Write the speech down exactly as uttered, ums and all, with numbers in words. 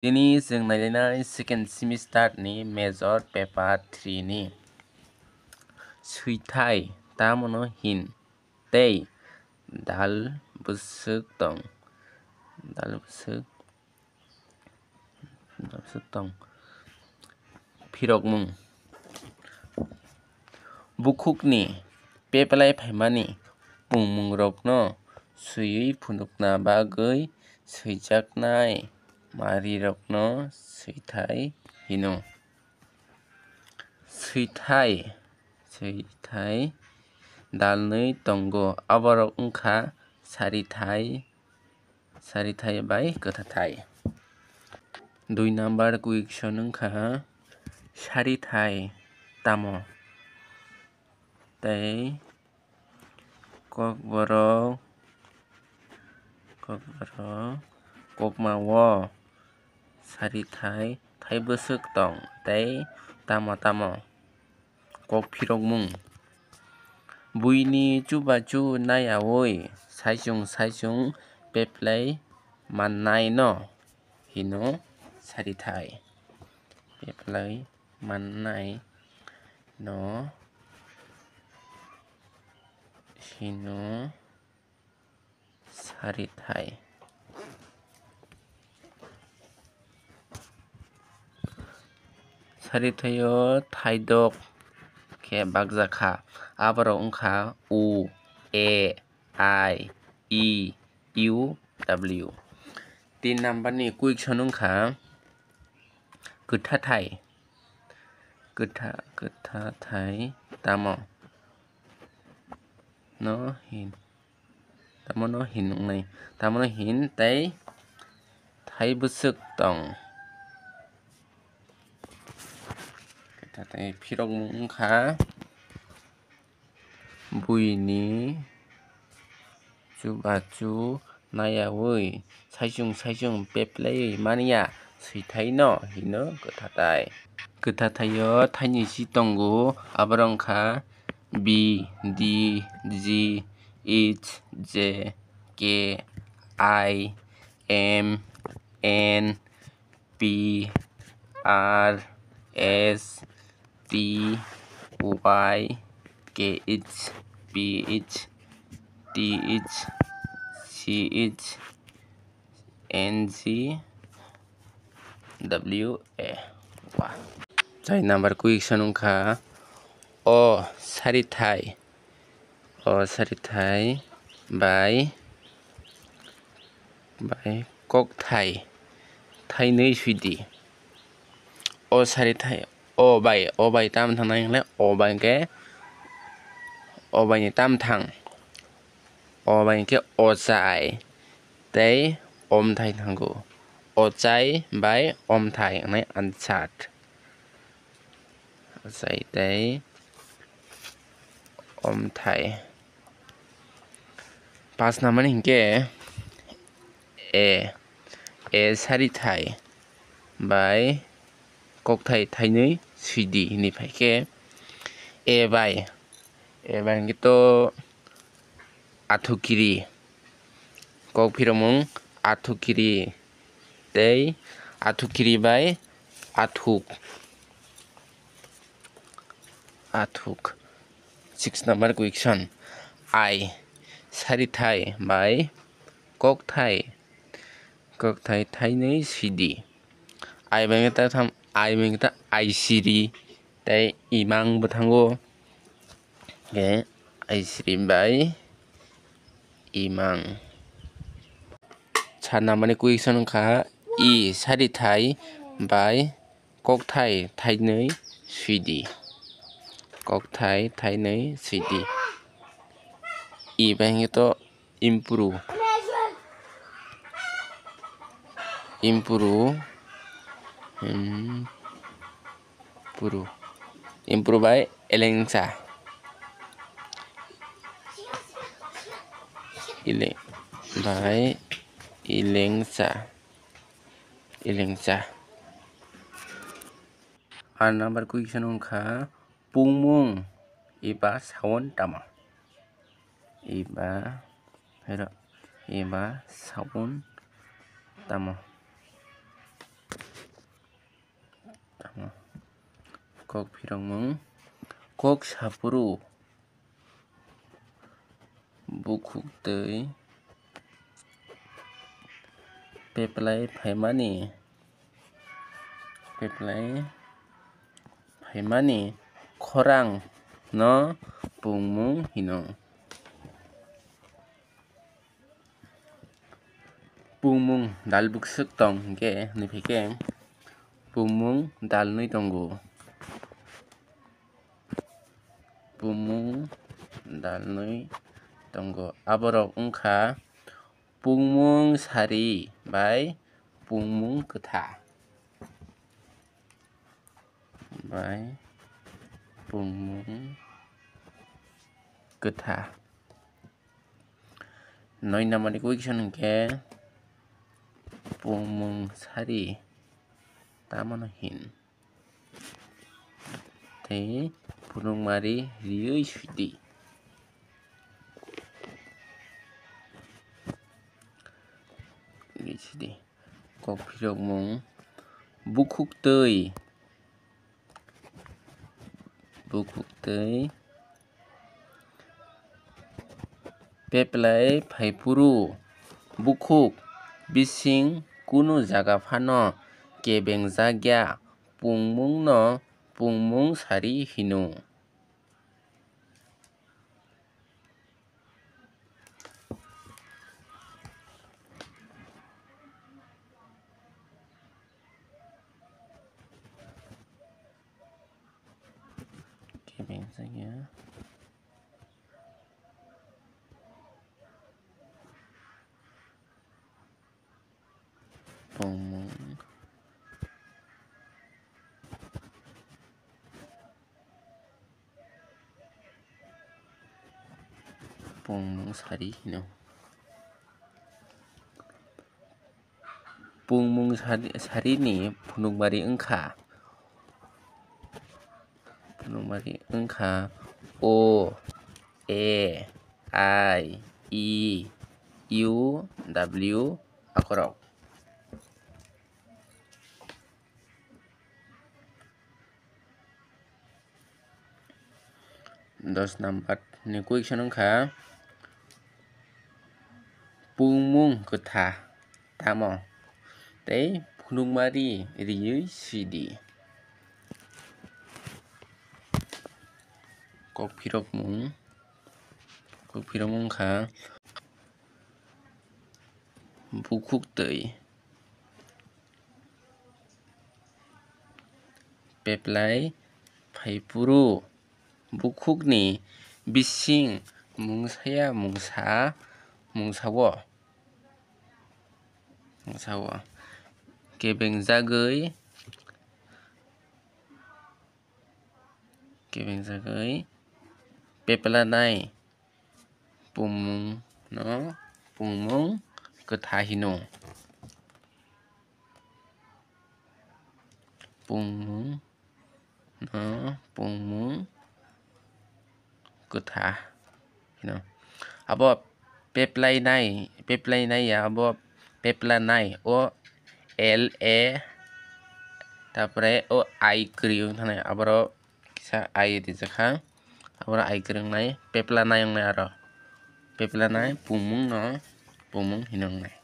Tini chwng nailainai second semester ni major paper three ni. Swithai tamo no hin tei dal bwswk tong. Dal bwswk, dal bwswk tong. Phirokmung. Bukhukni peplai phaimani pungmungrokno swiwi phunukna bagwi swijaknai marirokno swithai hino. Swithai, swithai dalnwi tongo, aborok wngkha sarithai, sarithai bai kwthathai. Dui number question wngkha sarithai tamo? Tei kokborok, kokborok kokmao sarithai thai bwswk tong tei tamo tamo kok phirokmung. Buini chubachu naiyaui saichung saichung peplai mannaino hino sarithai. Peplai mannaino hino sarithai. Sarithaio thaidok khe bakjakha. Aborok wngkha u, e, i, e, u, w. Tin number ni question wngkha kwthathai. Kwtha-, kwthathai tamo no hin, tamo no hin wngnai, tamo no hin tei thai bwswk tong. Kwthathai phirokmung wngkha buini chubachu naiyaui saichung saichung peplaiwi manya swithaino hino kwthathai. Kwthathaio thaini si tongo, aborok wngkha B, D, G, H, J, K, I, M, N, P, R, S, T, Y, K, H, P, H, T, H, C, H, N, G, W, A. Wah. Chai number question wngkha o sarithai. O sarithai bai, bai kokthai thainwi swidi. O sarithai, o bai, o bai tam thangnai hwnle, o bai hwnkhe, o bai ni tam thang, o bai hwnkhe o chai tei omthai thango. O chai bai omthai hwnwi answer. Achai tei omthai. Paanch number ni hinkhe A, A sarithai bai kokthai thainwi swidi hinwi phaikhe A bai, A bai hinkhe to athukiri. Kok phiromung athukiri tei athukiri bai athuk. Athuk. Six number question. I sarithai bai kokthai, kokthai thainwi swidi. I bai ta tham, I bai ta aisiri tei imang bwthango. Khe aisiri bai imang. Sa namani question wngkha, I sarithai bai kokthai thainwi swidi. Kokthai thainwi swidi. I bai hwnkhe to impru. Impru. Impru. Impru bai elengsa. Ile-, bai ilengsa. Ilengsa. Ar number question wngkha pungmung eba sound tamo? Eba, hero, eba sound tamo? Kok phirokmung. Kok saphuru bukhuk twi peplai phaimani, peplai phaimani khorang no pungmung hino. Pungmung dal bwswk tong hwnkhe, hwnwi phaikhe pungmung dalnwi tongo. Pungmung dalnwi tongo. Aborok wngkha pungmung sari bai pungmung kwtha. Bai pungmung kwtha. Noi number ni question hwnkhe pungmung sari tamano hin tei phunukmari riwi sidi. Riwi sidi. Kok phirokmung bukhuk twi, bukhuk twi peplai phaiphuru bukhuk bising kunu jaga phano kebengjakya pungmungno pungmung sari hino. Kebengjakya. Pungmung. Pungmung sari hino. Pungmung sari, sarini phunukmari wngkha, phunukmari wngkha O, A, I, E, U, W akhorok. Dos number ni question wngkha pungmung kwtha tamo tei phunukmari riwi sidi. Kok phirokmung, kok phirokmung wngkha bukhuk twi peplai phaiphuru bukhukni bising mungsaya mungsa, mungsawo, mungsawo kebengjagwi, kebengjagwi peplanai pungmungno pungmung kwtha hino. Pungmungno pungmung kwtha hino. Abo peplainai, peplainai ya, abo peplanai, o L A, tarpore o I kwrwi wng thangni, aborok kisa I rijak kha, aborok I kwrwi wngnai, peplanai wngnai aro. Peplanai pungmungno pungmung hino wngnai.